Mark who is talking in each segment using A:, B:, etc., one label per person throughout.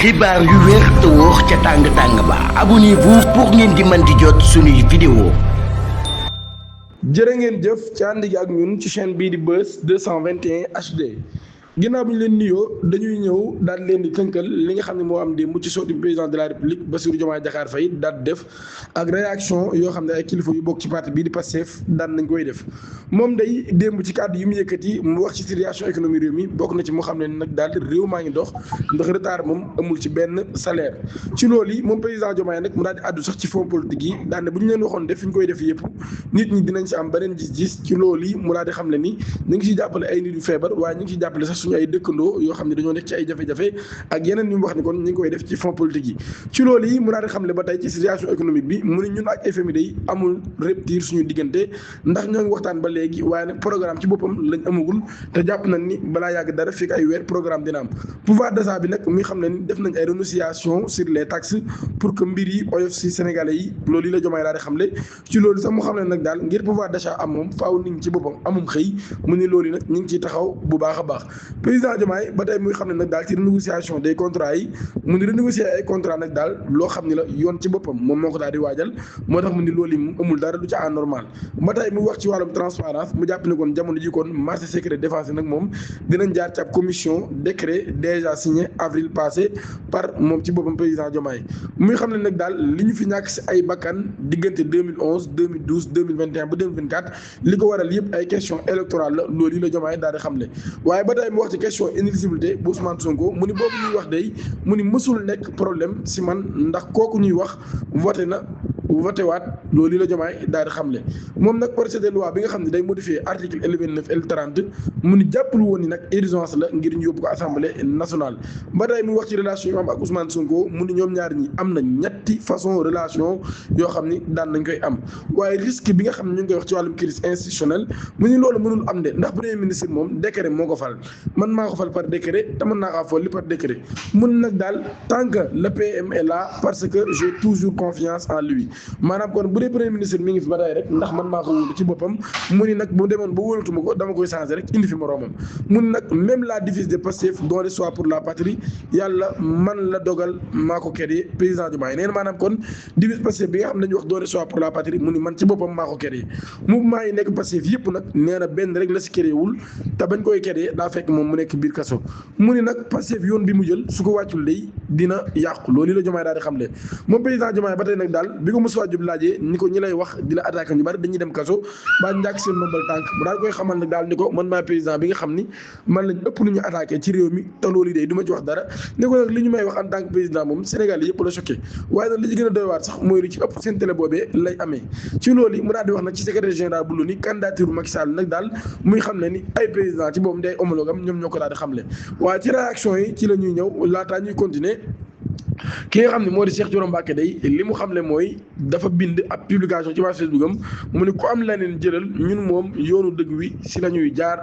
A: xibaar yu wér te wóor ca tàng-tàng ba abonnez-vous pour ngeen di mën di jot suñuy vidéo.
B: jërë ngeen jëf ci ànd gi ak ñun ci chaîne bii di Buzz 221 HD ginnaaw bi ñu leen nuyoo dañuy ñëw daal leen di tënkal li nga xam ne moo am démb ci sortie président de la république Bassirou Diomaye Diakhar Faye daal def ak réaction yoo xam ne ay kilifa yu bokk ci parti bii di Pastef daan nañ koy def moom day démb ci kàddu yi mu yëkkati mu wax ci situation économie réew mi bokk na ci mu xam ne nag daal réew maa ngi dox ndax retard moom amul ci benn salaire ci loolu yi moom président Diomaye nag mu daal di àddu sax ci fonds politique yi daan ne bu ñu leen waxoon def fi ñu koy def yëpp nit ñi dinañ ci am beneen gis-gis ci loolu yi mu daal di xam le ni ñu ngi ciy jàppale ay nit yu feebar waaye ñu ngi ciy jàppale sax suñu ay dëkkandoo yoo xam ne dañoo nekk ci ay jafe-jafe ak yeneen yu mu wax ni kon ñu ngi koy def ci fonds politique yi ci loolu yi mu daal di xam le ba tey ci situation économique bi mu ne ñun ak FMI day amul rupture suñu diggante ndax ñoo ngi waxtaan ba léegi waaye nag programme ci boppam lañ amagul te jàpp nañ ni balaa yàgg dara fekk ay weer programme dina am pouvoir d'achat bi nag mi xam ne ni def nañ ay renégociation sur les taxes pour que mbir yi oyof si sénégalais yi loolu yi la Diomaye daal di xam le ci loolu sax mu xam ne nag daal ngir pouvoir d'achat am moom faaw nit ñi ci boppam amum xëy mu ne loolu yi nag ñu ngi ciy taxaw bu baax a baax président Diomaye ba tey muy xam ne nag daal ci renégociation des contrats yi mu ni renégocier ay contrat nag daal loo xam ni la yoon ci boppam moom moo ko daal di waajal moo tax mu ni loolu yi mu amul dara du ci anormal ba tey mu wax ci wàllum transparence mu jàpp ne kon jamono ji kon marché secret défense nag moom dinañ jaar ci ab commission décret déjà signé avril passé par moom ci boppam président Diomaye muy xam ne nag daal li ñu fi ñàkk si ay bakkan diggante 2011 2012 2021 ba 2024 li ko waral yëpp ay question électorale la loolu yi la Diomaye daal di xamle waaye ba tey mu wax ci question inéligibilité bu Ousmane Sonko mu ni boobu ñuy wax day mu ni mësul nekk problème si man ndax kooku ñuy wax voté waat loolu yi la Diomaye daal di xamle moom nag projet de loi bi nga xam ne day modifier article L29 L30 mu ni jàppul woon ni nag urgence la ngir ñu yóbbu ko assemblée nationale ba tey mu wax ci relation yu am ak Ousmane Sonko mu ni ñoom ñaar ñi am na ñetti façon relation yoo xam ni daan nañ koy am waaye risque bi nga xam ne ñu ngi koy wax ci wàllum crise institutionnelle mu ni loolu mënul am de ndax premier ministre moom décret moo ko fal man maa ko fal par décret te mën naa kaa folli par décret mun nag daal tant que le PM est là parce que j'ai toujours confiance en lui maanaam kon bu dee premier ministre mi ngi fi ba tey rek ndax man maa ko wóolu ci boppam mu ni nag bu demoon ba wóolatuma ko dama koy changer rek indi fi moroomam mu ni nag même la devise de Pastef don le choix pour la patrie yàlla man la dogal maa ko créé président Diomaye nee na maanaam kon devise Pastef bi nga xam ne dañuy wax don le choix pour la patrie mu ni man ci boppam maa ko créé mouvement yi nekk Pastef yëpp nag nee na benn rek la si créé wul te bañ koy créé daa fekk moom mu nekk biir kaso mu ni nag Pastef yoon bi mu jël su ko wàccul day dina yàqu loolu la Diomaye daal di xamle moom président Diomaye ba tey nag daal bi ko Moussa Diop laajee ni ko ñi lay wax di la attaqué ñu bari dañuy dem kaso ba njàkk seen nombal tànk mu daal koy xamal nag daal ni ko man maay président bi nga xam ni man lañ ëpp lu ñu attaqué ci réew mi te loolu day du ma ci wax dara ni ko nag li ñu may wax en tant que président moom Sénégal yëpp la choqué waaye nag li ci gën a doy waar sax mooy lu ci ëpp seen télé boobee lay amee ci loolu yi mu daal di wax nag ci secrétaire général bu ni candidature Macky Sall nag daal muy xam ne ni ay président ci boobu day homologue am ñoom ñoo ko daal di xamle waaye ci réaction yi ci la ñuy ñëw laataa ñuy continuer ki nga xam ne moo di Cheikh Thioro Mbacké day li mu xamle mooy dafa bind ab publication ci page Facebook am mu ne ku am leneen jëlal ñun moom yoonu dëgg wi si la ñuy jaar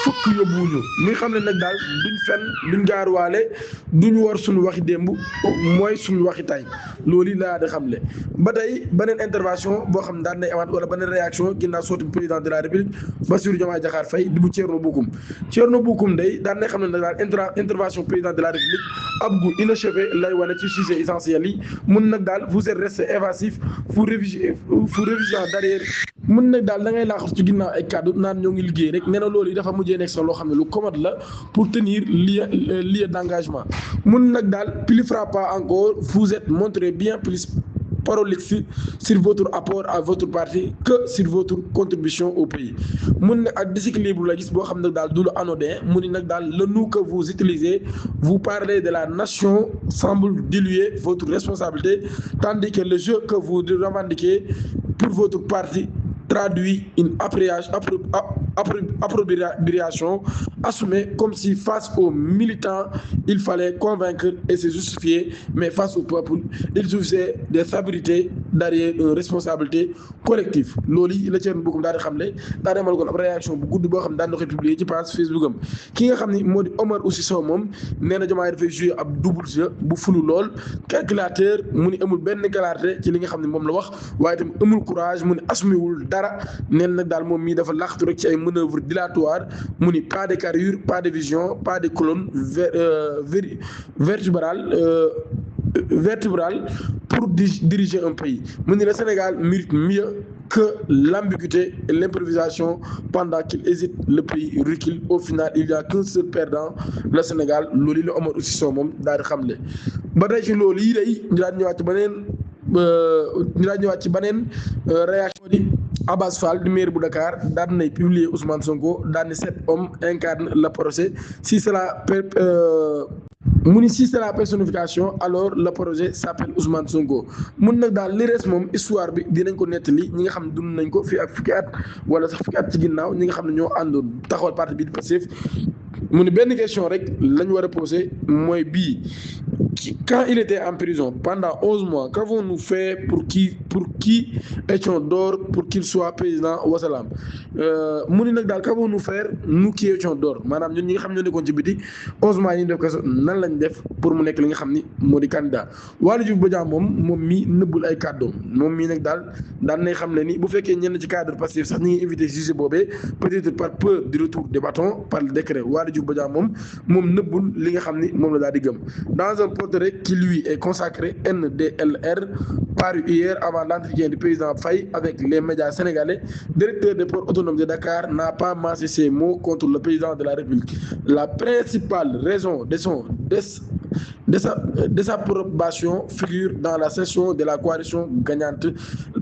B: fukk yóbbuwuñu muy xam ne nag daal duñ fenn duñ gaaruwaale duñ war suñu waxi démb mooy suñu waxi tay loolu laa di xamle ba tey beneen intervention boo xam ne daan nay amaat wala beneen réaction ginnaaw sorti président de la république Bassirou Diomaye Diakhar Faye di bu Thierno Bocoum day daan nay xam ne nag daal intervention président de la république ab gu inachevé lay wane ci sujet essentiel yi mun nag daal vous êtes resté évasif fu révision derrière mun nag daal da ngay laaxatu ci ginnaaw ay kàddu naan ñoo ngi liggéey rek nee na loolu yi dafa mujjee nekk sax loo xam ne lu commode la pour tenir lieu d'engagement mun nag daal plus frappant encore vous êtes montré bien plus prolixe sur votre apport à votre parti que sur votre contribution au pays mun nag ak déséquilibre la gis boo xam ne daal du lu anodin mu ni nag daal le nous que vous utilisez vous parlez de la nation semble diluer votre responsabilité tandis que le jeu que vous revendiquez pour votre parti traduit une appropriation assumée comme si face aux militants il fallait convaincre et se justifier mais face au peuple il suffisait de s'abriter derrière une responsabilité collective loolu yi la Thierno Bocoum daal di xamle daa demal kon ab réaction bu gudd boo xam ne daan na koy publier ci page Facebook am ki nga xam ni moo di Omar aussi Sow moom nee na Diomaye dafay jouer ab double jeu bu fulu lool calculateur mu ni amul benn clarté ci li nga xam ne moom la wax waaye itam amul courage mu ni assumé wul dara neen nag daal moom mii dafa laxtu rek ci ay manœuvres dilatoires mu ni pas de carrure pas de vision pas de colonne vertébrale pour diriger un pays mu ni le Sénégal mérite mieux que l'ambiguïté et l'improvisation pendant qu'il hésite le pays recule au final il y a qu'un seul perdant le Sénégal loolu la Omar aussi soo moom daal di xamle ba tey ci loolu yi day ñu daal ñëwaat ci beneen réaction di Abass Fall di maire bu Dakar daan nay publier Ousmane Sonko daan ni 7 hommes incarnent le projet si c'est la personnification alors le projet s'appelle Ousmane Sonko mun nag daal li res moom histoire bi dinañ ko nettali ñi nga xam ne dund nañ ko fii ak fukki at wala sax fukki at ci ginnaaw ñi nga xam ne ñoo àndoon taxawal parti bi di Pastef mu ni benn question rek lañ war a poser mooy bii quand il était en prison pendant 11 mois qu'avons-nous fait pour qui étions d'or pour qu'il soit président wasalaam mu ni nag daal qu'avons-nous faire nous qui étions d'or maanaam ñun ñi nga xam ñoo nekkoon ci biti 11 mois yi ñu def kaso nan lañ def pour mu nekk li nga xam ni moo di candidat Waly Diouf Bodiang moom mii nëbbul ay kàddoom moom mii nag daan nay xam ne ni bu fekkee ñenn ci cadre Pastef sax ñi ngi invité sujet boobee peut-être par peur du retour des bâtons par le décret Waly Diouf Bodiang moom nëbbul li nga xam ni moom la daal di gëm dans un portrait qui lui est consacré NDLR paru hier avant l'entretien du président Faye avec les médias sénégalais, directeur des ports autonomes de Dakar n'a pas mâché ses mots contre le président de la République. La principale raison de son désapprobation figure dans la session de la coalition gagnante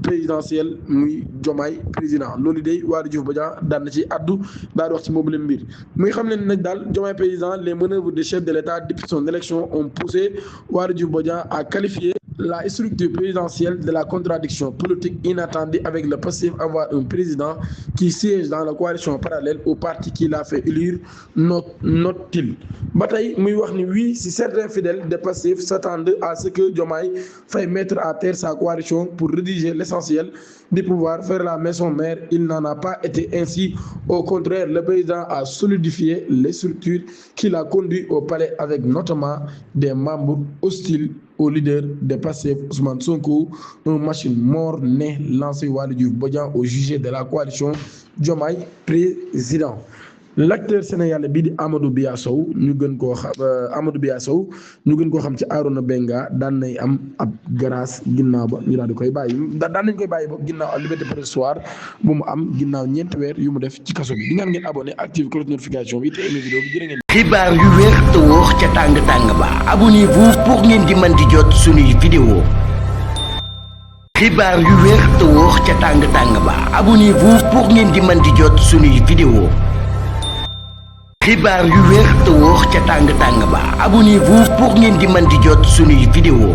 B: présidentielle muy Diomaye président loolu day Waly Diouf Bodiang daan na ci addu daal di wax ci boobu leen mbir muy xam leen nag daal Diomaye président les manœuvres des chefs de l'État depuis son élection ont poussé Waly Diouf Bodiang à qualifier la structure présidentielle de la contradiction politique inattendue avec le Pastef avoir un président qui siège dans la coalition parallèle au parti qui l'a fait élire note-t-il ba tey muy wax ni oui si certains fidèles de Pastef s'attendent à ce que Diomaye faille mettre à terre sa coalition pour rédiger l'essentiel du pouvoir faire la maison mère il n'en a pas été ainsi au contraire le président a solidifié les structures qui l'a conduit au palais avec notamment des membres hostiles au leader de Pastef Ousmane Sonko un machine mort-née lancé Waly Diouf Bodiang au jugé de la coalition Diomaye président l'acteur sénégalais bii di Amadou Biya Sow ñu gën koo xam ci Arona Benga daan nay am ab grâce ginnaaw ba ñu daal di koy bàyyi daan nañ koy bàyyi ba ginnaaw ak liberté provisoire bu mu am ginnaaw ñeenti weer yu mu def ci kaso bi di ngeen abonné active cloche notification bi te aimé vidéo bi jërë ngeen.
A: xibaar yu wér te wóor ca tàng ba abonnez-vous pour ngeen di mën di jot suñuy vidéo. xibaar yu wér te wóor ca tàng ba abonnez-vous pour ngeen di mën di jot suñuy vidéo. xibaar yu wér te wóor ca tàng ba abonnez-vous pour ngeen di mën di jot suñuy vidéo.